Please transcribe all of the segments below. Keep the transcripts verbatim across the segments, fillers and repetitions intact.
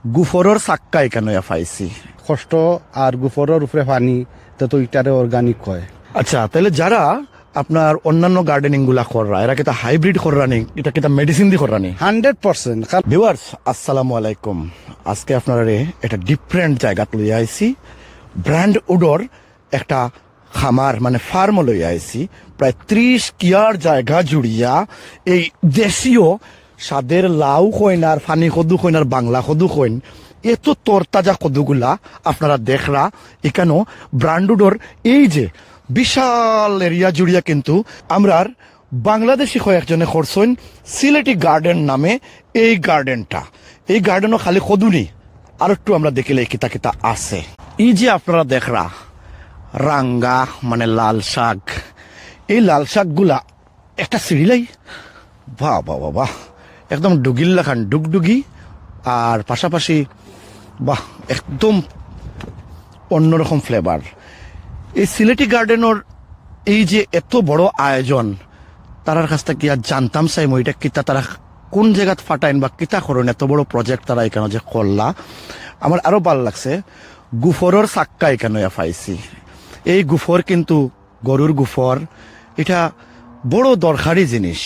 গুফরর সাক্কা ইকানো ইয়া পাইছি। কষ্ট আর গুফরর উপরে পানি, তে তো ইটারে অর্গানিক কয়। আচ্ছা, তাইলে যারা আপনার অন্যান্য গার্ডেনিং গুলা কররা, এরা কিতা হাইব্রিড কররা নি? ইটা কিতা মেডিসিন দি কররা নি? Hundred percent. ভিউয়ার্স, আসসালামু আলাইকুম। আজকে আপনারারে একটা ডিফারেন্ট জায়গাত লইয়া আইছি। ব্র্যান্ডউডর একটা খামার, মানে ফার্ম লইয়া আইছি। প্রায় ত্রিশ কিয়ার জায়গা জুড়িয়া এই দেশীয় স্বাদের লাউ কইন আর পানি কদু কইন আর বাংলা কদু কইন, এত তরতাজা কদুগুলা আপনারা দেখরা। ইকানো ব্র্যান্ডউডর এই যে বিশাল এরিয়া জুড়িয়া কিন্তু আমরার বাংলাদেশি কয়েকজনে করছইন সিলেটি গার্ডেন নামে এই গার্ডেনটা। এই গার্ডেনও খালি কদু নি, আর একটু আমরা দেখিলে কিতা কিতা আছে। এই যে আপনারা দেখরা রাঙ্গা, মানে লাল শাক, এই লাল শাকগুলা একটা সিঁড়িলাই, বাহ বাহ বাহ বাহ, একদম ডুগির লাখান ডুগডুগি, আর পাশাপাশি বাহ, একদম অন্যরকম ফ্লেভার। এই সিলেটি গার্ডেনর এই যে এত বড় আয়োজন, তারার কাছ থাকি আর জানতাম চাই মই ইটা কিতা, তারা কোন জায়গাত ফাটাইন বা কিতা করইন, এত বড় প্রজেক্ট তারা ইকানো যে করলা। আমার আরো ভালা লাগছে, গুফরর সাক্কা ইকানো ইয়া পাইছি। এই গুফর কিন্তু গরুর গুফর, ইটা বড় দরকারি জিনিস।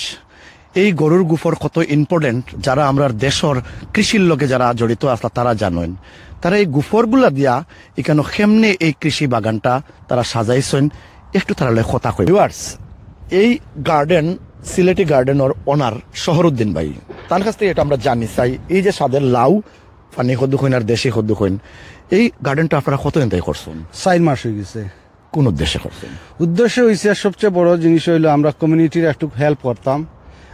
এই গরুর গুফর কত ইম্পর্টেন্ট, যারা আমরার দেশর কৃষির লগে যারা জড়িত আছলা তারা জানইন। তারা এই গুফরগুলা দিয়া ইকানো কেমনে এই কৃষি বাগানটা তারা সাজাইছইন, একটু তারার লগে কথা কই। ভিউয়ার্স, এই গার্ডেন, সিলেটি গার্ডেনর ওনার শহরুদ্দিন ভাই, তার কাছ থাকি ইটা আমরা জানি চাই, এই যে স্বাদের লাউ, পানি কদু কইন আর দেশি কদু কইন, এই গার্ডেনটা আপনারা কতদিন থাকি করছইন? চাইর মাস অই গেছে। কোন উদ্দেশ্যে করছইন? উদ্দেশ্য অইছে, সবচেয়ে বড় জিনিস অইলো আমরা কমিউনিটির একটু হেল্প করতাম,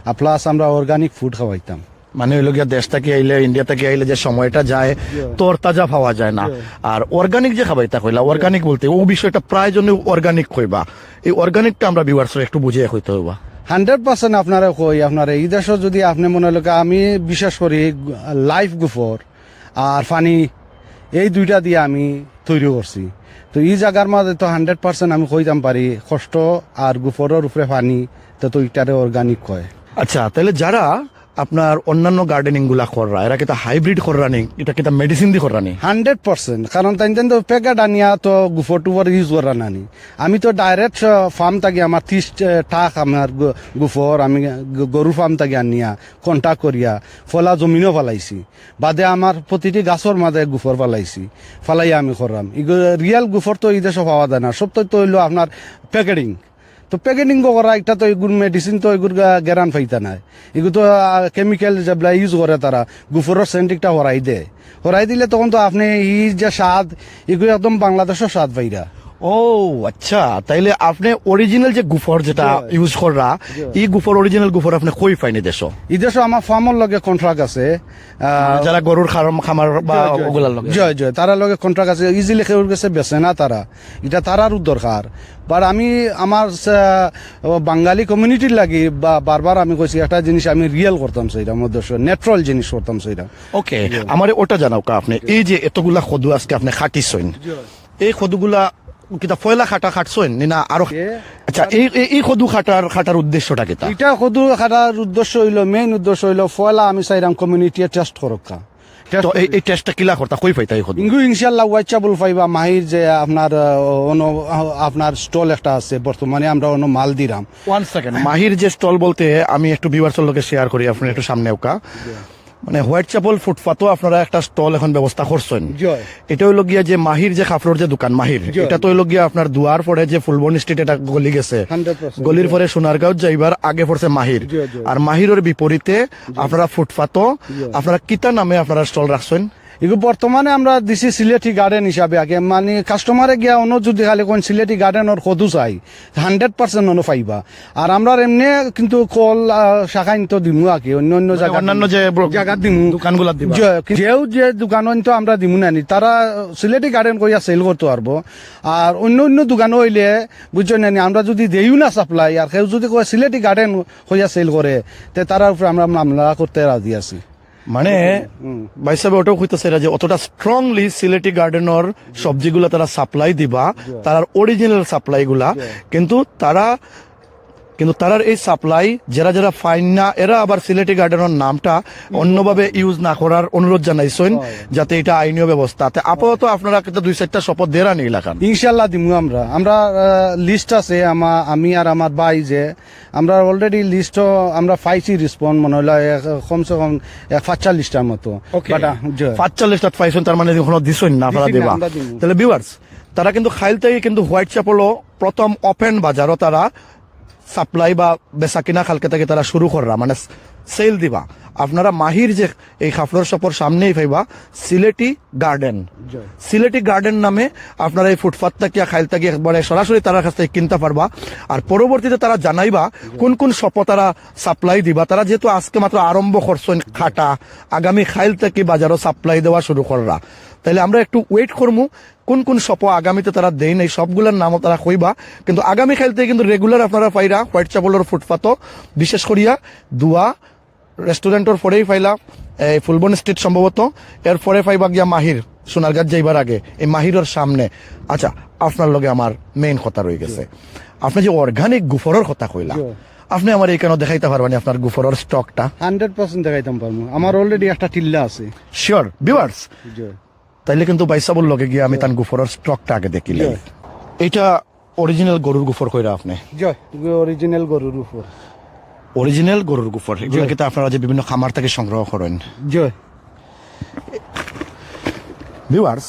আর প্লাস আমরা অর্গানিক ফুড খাওয়াইতাম। মানে অইলো গিয়া দেশ থাকি আইলে, ইন্ডিয়া থাকি আইলে যে সময়টা যায়, জি। তরতাজা পাওয়া যায় না। জি। আর অর্গানিক যে খাবারটা কইলা, অর্গানিক বলতে অউ বিষয়টা প্রায় জনে অর্গানিক কইবা। এই অর্গানিকটা আমরা ভিউয়ার্সরে একটু বুঝিয়া কইতে অইবা। হান্ড্রেড পার্সেন্ট আপনারে কই, আপনারে ই দেশো যদি আপনে মনে অইলো কি আমি বিশেষ করি লাইফ গুফর আর পানি, এই দুইটা দিয়া আমি তৈরি করছি। তো ই জাগার মাঝে তো হান্ড্রেড পার্সেন্ট আমি কইতাম পারি, কষ্ট আর গুফরর উপরে পানি, তে তো ইটারে অর্গানিক কয়। আচ্ছা, তাইলে যারা আপনার অন্যান্য গার্ডেনিং গুলা কররা, এরা কিতা হাইব্রিড কররা নি? ইটা কিতা মেডিসিন দি কররা নি? Hundred percent. কারণ তাইন তাইন তো প্যাকেট আনিয়া তো গুফর টুফর ইউজ কররা না নি। আমি তো ডাইরেক্ট ফার্ম থাকি, আমার ত্রিশ টাক আমার গু-, গুফর, আমি গ-, গরুর ফার্ম থাকি আনিয়া কন্ট্যাক্ট করিয়া ফলা জমিনও ফালাইছি। বাদে আমার প্রতিটি গাছর মাঝে গুফর ফালাইছি, ফালাইয়া আমি কররাম। ইগু-, রিয়েল গুফর তো ই দেশো পাওয়া যায় না, সব তো, তো অইলো আপনার প্যাকেটিং। তো প্যাকেটিং করা একটা তো ইগুর মেডিসিন তো ইগুর গা-, গেরান পাইতা নায়। ইগু তো, আহ, কেমিক্যাল যেবলা ইউজ করে তারা, গুফরর সেন্ট একটা হরাই দে। হরাই দিলে তখন তো আপনে ই যে স্বাদ, ইগু একদম বাংলাদেশর স্বাদ পাইরা। ও আচ্ছা, তাইলে আপনে অরিজিনাল যে গুফর যেটা জি। ইউজ কররা, জি। ই গুফর, অরিজিনাল গুফর আপনে কই পাইন ই দেশো? ই দেশো আমার ফার্মর লগে কন্ট্রাক্ট আছে। আহ, মানে যারা গরুর খারম-, খামার বা জি, জি, জি। ওগুলার লগে? জি, জি, তারার লগে কন্ট্রাক্ট আছে। ইজিলি কেউর গেছে বেচে না তারা, ইটা তারারও দরকার। বাট আমি আমার, আহ, বাঙালি কমিউনিটির লাগি বা-, বারবার আমি কইছি একটা জিনিস আমি রিয়েল করতাম চাইরাম, আমার দেশর ন্যাচারাল জিনিস করতাম চাইরাম। ওকে, জি। আমারে ওটা জানাউক্কা আপনে, এই যে এতগুলা কদু আজকে আপনে কাটিছইন, জি। এই কদুগুলা কিতা পয়লা কাটা কাটছইন নি না আরো? এ, আচ্ছা, এই, এই, এই কদু কাটার, কাটার উদ্দেশ্যটা কিতা? ইটা কদু কাটার উদ্দেশ্য অইলো, মেইন উদ্দেশ্য অইলো পয়লা আমি চাইরাম কমিউনিটিয়ে টেস্ট করউক্কা। টেস্ট তো এই, করি। এই টেস্টটা কিলা করতা, কই পাইতা এই কদু? ইগু ইনশাআল্লাহ হোয়াইট চাপল পাইবা, মাহির যে আপনার, আহ, অনো-, আহ, আপনার স্টল একটা আছে, বর্তমানে আমরা অনো মাল দিরাম। ওয়ান সেকেন্ড, মাহির যে স্টল বলতে আমি একটু ভিউয়ার্সর লগে শেয়ার করি, আপনে একটু সামনে আউক্কা। জি। মানে হোয়াইট চাপল ফুটপাতও আপনারা একটা স্টল এখন ব্যবস্থা করছইন। জি। ইটা অইলো গিয়া যে মাহির যে কাপড়র যে দোকান মাহির, জি। ইটা তো অইলো গিয়া আপনার দুয়ার পরে যে ফুলবন স্ট্রিট এটা গলি গেছে, হান্ড্রেড পার্সেন্ট, গলির জি। পরে সোনারগাঁও যাইবার আগে পড়ছে মাহির। জি, জি। আর মাহিরর বিপরীতে জি। আপনারা ফুটপাতও, জি। আপনারা কিতা নামে আপনারা স্টল রাখছইন? ইগু বর্তমানে আমরা দিছি সিলেটি গার্ডেন হিসাবে আগে, মানে কাস্টমারে গিয়া অনো যদি খালি কইন সিলেটি গার্ডেনর কদু চাই, হান্ড্রেড পার্সেন্ট অনো পাইবা। আর আমরার এমনে কিন্তু কল, আহ, শাখাইন তো দিমু আগে, অন্য অন্য মানে জাগাত অন্যান্য দিমু। যে ব্র-, জাগাত দিমু। দোকানগুলাত দিবা। যে, যেউ যে দোকানইন তো আমরা দিমু না নি, তারা সিলেটি গার্ডেন কইয়া সেল করতো পারবো। আর অন্য অন্য দোকানও অইলে, বুঝছো না নি, আমরা যদি দেইও না সাপ্লাই, আর কেউ যদি কয় সিলেটি গার্ডেন কইয়া সেল করে, তে তারার উপরে আমরা মামলা করতে রাজি আছি। মানে, হুম। ভাই সাহেব ওটাও কইতাছে এরা যে অতটা স্ট্রংলি সিলেটি গার্ডেনর সবজিগুলা তারা সাপ্লাই দিবা, জি। তারার অরিজিনাল সাপ্লাইগুলা, জি। কিন্তু তারা কিন্তু তারার এই সাপ্লাই যারা যারা পাইন না, এরা আবার সিলেটি গার্ডেনর নামটা অন্যভাবে ইউজ না করার অনুরোধ জানাইছইন, যাতে এটা আইনীয় ব্যবস্থা। তে আপাতত আপনারা কিন্তু দুই চাইরটা শপো দেরা নিলা খান। ইনশাল্লাহ দিমু আমরা। আমরা লিস্ট আছে, আমা- আমি আর আমার ভাই যে আমরা অলরেডি লিস্টও আমরা পাইছি রেসপন্স, মনে হইলো এক- কমসে কম এক পাঁচচল্লিশটার মতো। ওকে। বাট, আহ, জি। পাঁচচল্লিশটা পাইছইন, তার মানে এখনো দিছইন না, আপনারা দিছি না, দিবা। আমরা দিমু। তাহলে ভিউয়ার্স, তারা কিন্তু খাইল থেকে কিন্তু হোয়াইট চ্যাপেলও প্রথম ওপেন বাজারও তারা সাপ্লাই বা বেচা কিনা কালকে থেকে তারা শুরু কররা, মানে সেল দিবা। আপনারা মাহির যে এই কাপড়র শপর সামনেই পাইবা সিলেটি গার্ডেন। সিলেটি গার্ডেন নামে আপনারা এই ফুটপাত থাকিয়া খাইল থাকি একবারে সরাসরি তারার কাছ থেকে কিনতে পারবা। আর পরবর্তীতে তারা জানাইবা কোন কোন শপো তারা সাপ্লাই দিবা। তারা যেহেতু আজকে মাত্র আরম্ভ করছইন খাটা, আগামী খাইল থাকি বাজারও সাপ্লাই দেওয়া শুরু কররা। তাইলে আমরা একটু ওয়েট করমু, কোন কোন শপো আগামীতে তারা দেইন, এই সবগুলোর নামও তারা কইবা। কিন্তু আগামী খাইল থেকে কিন্তু রেগুলার আপনারা পাইরা হোয়াইট চ্যাপেলর ফুটপাতও, বিশেষ করিয়া দুয়া রেস্টুরেন্টর পরেই পাইলা এই ফুলবন স্ট্রিট সম্ভবত, এরপরে পাইবা গিয়া মাহির, সোনারগাঁও যাইবার আগে এই মাহিরর সামনে। আচ্ছা, আপনার লগে আমার মেইন কথা রয়ে গেছে, আপনি যে অর্গানিক গুফরর কথা কইলা, আপনি আমার এইখানে দেখাইতে পারবেন আপনার গুফরর স্টকটা? হান্ড্রেড পার্সেন্ট দেখাইতাম পারবো, আমার অলরেডি একটা টিল্লা আছে। শিওর ভিউয়ার্স, তাইলে কিন্তু ভাইসাবর লগে গিয়া আমি তান গুফরর স্টকটা আগে দেখিলাই। এটা অরিজিনাল গরুর গুফর কইরা আপনি? জি, অরিজিনাল গরুর গুফর। অরিজিনাল গরুর গুফর, এগুলা কিন্তু আপনারা যে বিভিন্ন খামার থেকে সংগ্রহ করেন? জি। ভিউয়ার্স,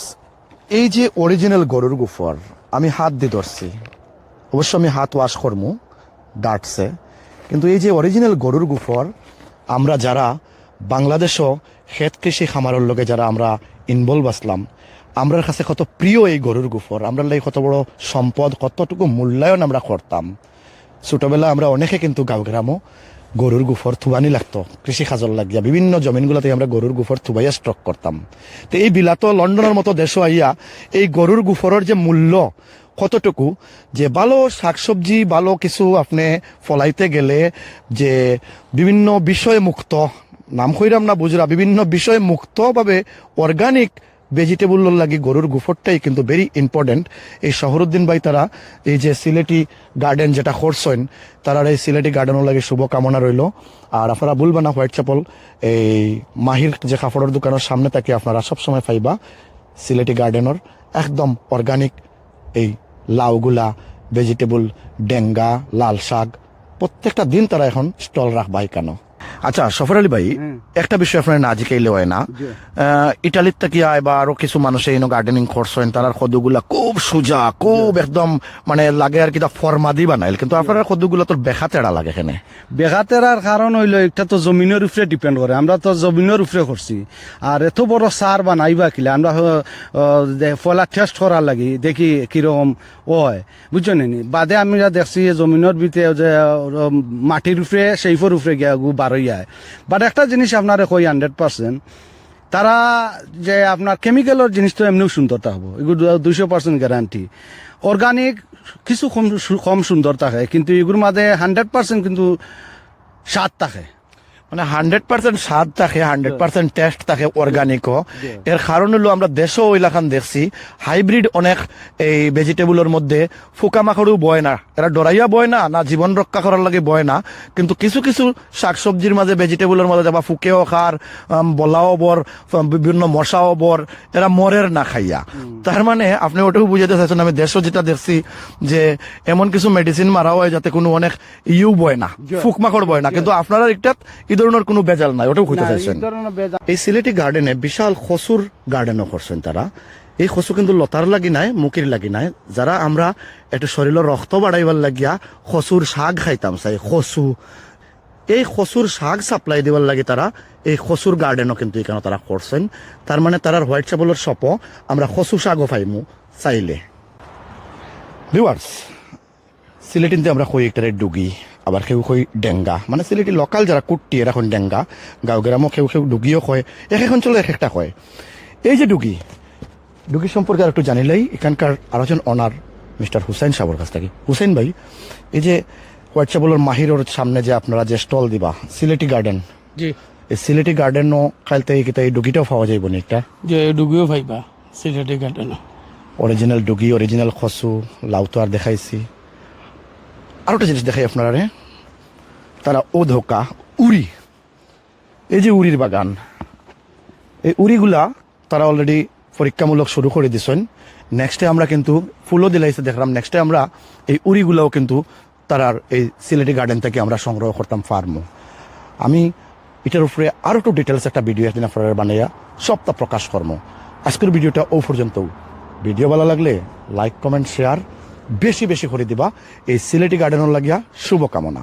এই যে অরিজিনাল গরুর গুফর, আমি হাত দি ধরছি, অবশ্য আমি হাত ওয়াশ করমু ডার্টসে, কিন্তু এই যে অরিজিনাল গরুর গুফর, আমরা যারা বাংলাদেশও ক্ষেত কৃষি খামারর লগে যারা আমরা ইনভলভ আসলাম, আমরার কাছে কত প্রিয় এই গরুর গুফর, আমরার লাগি কত বড় সম্পদ, কতটুকু মূল্যায়ন আমরা করতাম। ছোটবেলা আমরা অনেকে কিন্তু গাঁও গ্রামও গরুর গুফর থুবানি লাগতো কৃষি কাজর লাগিয়া, বিভিন্ন জমিনগুলাতে আমরা গরুর গুফর থুবাইয়া স্টক করতাম। তো এই বিলাতও লন্ডনর মতো দেশও আইয়া এই গরুর গুফরর যে মূল্য কতটুকু, যে ভালো শাকসবজি, ভালো কিছু আপনি ফলাইতে গেলে যে বিভিন্ন বিষয় মুক্ত, নাম কইরাম না বুঝরা, বিভিন্ন বিষয় মুক্তভাবে অর্গানিক ভেজিটেবলর লাগি গরুর গুফরটাই কিন্তু ভেরি ইম্পর্টেন্ট। এই শহরুদ্দিন ভাই তারা এই যে সিলেটি গার্ডেন যেটা করছইন, তারার এই সিলেটি গার্ডেনর লাগি শুভকামনা রইল। আর আপনারা ভুলবা না, হোয়াইট চ্যাপেল এই মাহির যে কাপড়র দোকানর সামনে থাকি আপনারা সবসময় পাইবা সিলেটি গার্ডেনর একদম অর্গানিক এই লাউগুলা, ভেজিটেবল, ডেঙ্গা, লাল শাক, প্রত্যেকটা দিন তারা এখন স্টল রাখবা এখানো। আচ্ছা, সফর আলী ভাই, একটা বিষয় আপনার না জিকাইলে হয় না। আহ, ইটালির থাকি আয় বা আরো কিছু মানুষে ইনো গার্ডেনিং করছেন, তারার কদুগুলা খুব সুজা, খুব একদম মানে লাগে আর কি তা ফরমাদি বানাইল, কিন্তু আপনার কদুগুলা তোর বেখা তেড়া লাগে এখানে। বেখা তেড়ার কারণ হইলো, একটা তো জমিনের উপরে ডিপেন্ড করে, আমরা তো জমিনের উপরে করছি। আর এত বড় সার বানাইবা কিলা, আমরা হ-, আহ, যে পয়লা টেস্ট করার লাগি দেখি কিরকম হয়, বুঝছো নি? বাদে আমরা দেখছি যে জমিনের ভিতরে যে, আহ, মাটির উপরে, সেইফর উপরে গিয়া গু বারইয়া। বাট একটা জিনিস আপনারে কই হান্ড্রেড পার্সেন্ট, তারা যে আপনার কেমিক্যালর জিনিস তো এমনিও সুন্দর থাকবো, এগুলো দুইশো পার্সেন্ট গ্যারান্টি। অর্গানিক কিছু কম সু-, কম সুন্দর থাকে, কিন্তু এগুলোর মাঝে হান্ড্রেড পার্সেন্ট কিন্তু স্বাদ থাকে। মানে হান্ড্রেড পার্সেন্ট স্বাদ থাকে, হান্ড্রেড পার্সেন্ট টেস্ট থাকে অর্গানিকও। এর কারণ হলো আমরা দেশও ওইলাখান দেখছি, হাইব্রিড অনেক এই ভেজিটেবলর মধ্যে পোকামাকড়ও বয় না, এরা ডরাইয়া বয় না, না জীবন রক্ষা করার লাগি বয় না, কিন্তু কিছু কিছু শাকসবজির মাঝে, ভেজিটেবলর মাঝে যাবা ফুকেও খার, আম, বলাও বর, ফ-, বিভিন্ন মশাও বর, এরা মরের না খাইয়া। তার মানে আপনি ওটাও বুঝাইতে চাইছেন, আমি দেশও যেটা দেখছি যে এমন কিছু মেডিসিন মারা হয় যাতে কোনো অনেক ইউ বয় না, ফুকমাকড় বয় না, কিন্তু আপনারা একটা এই ধরনের কোনো ভেজাল নাই, ওটাও কইতে চাইছেন। এই সিলেটি গার্ডেনে বিশাল কচুর গার্ডেনও করছেন তারা। এই কচু কিন্তু লতার লাগি নাই, মুখির লাগি নাই, যারা আমরা একটু শরীরর রক্ত বাড়াইবার লাগিয়া কচুর শাক খাইতাম চাই, কচু, এই কচুর শাক সাপ্লাই দিবার লাগি তারা এই কচুর গার্ডেনও কিন্তু এখানে তারা করছেন। তার মানে তারার হোয়াইট চ্যাপেলর শপও আমরা কচু শাকও পাইমু চাইলে। ভিউয়ার্স, সিলেটিনতে আমরা কই একটারে ডুগি, আবার কেউ কই ডেঙ্গা, মানে সিলেটি লোকাল যারা কুট্টি এরা কইন ডেঙ্গা, গাঁও গ্রামও কেউ কেউ ডুগিও কয়, এক এক অঞ্চলে এক একটা কয়। এই যে ডুগি, ডুগি সম্পর্কে আর একটু জানিলাই এখানকার আরো জন ওনার মিস্টার হুসাইন সাবর কাছ থেকে। হুসাইন ভাই, এই যে হোয়াইট চ্যাপেলর মাহিরর সামনে যে আপনারা যে স্টল দিবা, সিলেটি গার্ডেন, জি। এই সিলেটি গার্ডেনও কাইল থেকে কিতা এই ডুগিটাও পাওয়া যাইব নি একটা? যে ডুগিও পাইবা সিলেটি গার্ডেন। অরিজিনাল ডুগি, অরিজিনাল কচু, লাউ তো আর দেখাইছি। আরোটা জিনিস দেখাই আপনারারে। তারা ও ধোকা উরি, এই যে উরির বাগান, এই উরিগুলা তারা অলরেডি পরীক্ষামূলক শুরু করে দিছইন। নেক্সটে আমরা কিন্তু ফুলও দিলাইছে দেখলাম, নেক্সটে আমরা এই উরিগুলাও কিন্তু তারার এই সিলেটি গার্ডেন থেকে আমরা সংগ্রহ করতাম পারমু। আমি এটার উপরে আরও একটু ডিটেলস একটা ভিডিও একদিন আপনারা বানাইয়া সবটা প্রকাশ করমু। আজকের ভিডিওটা ও পর্যন্ত। ভিডিও ভালো লাগলে লাইক, কমেন্ট, শেয়ার বেশি বেশি করে দিবা। এই সিলেটি গার্ডেনর লাগিয়া শুভকামনা।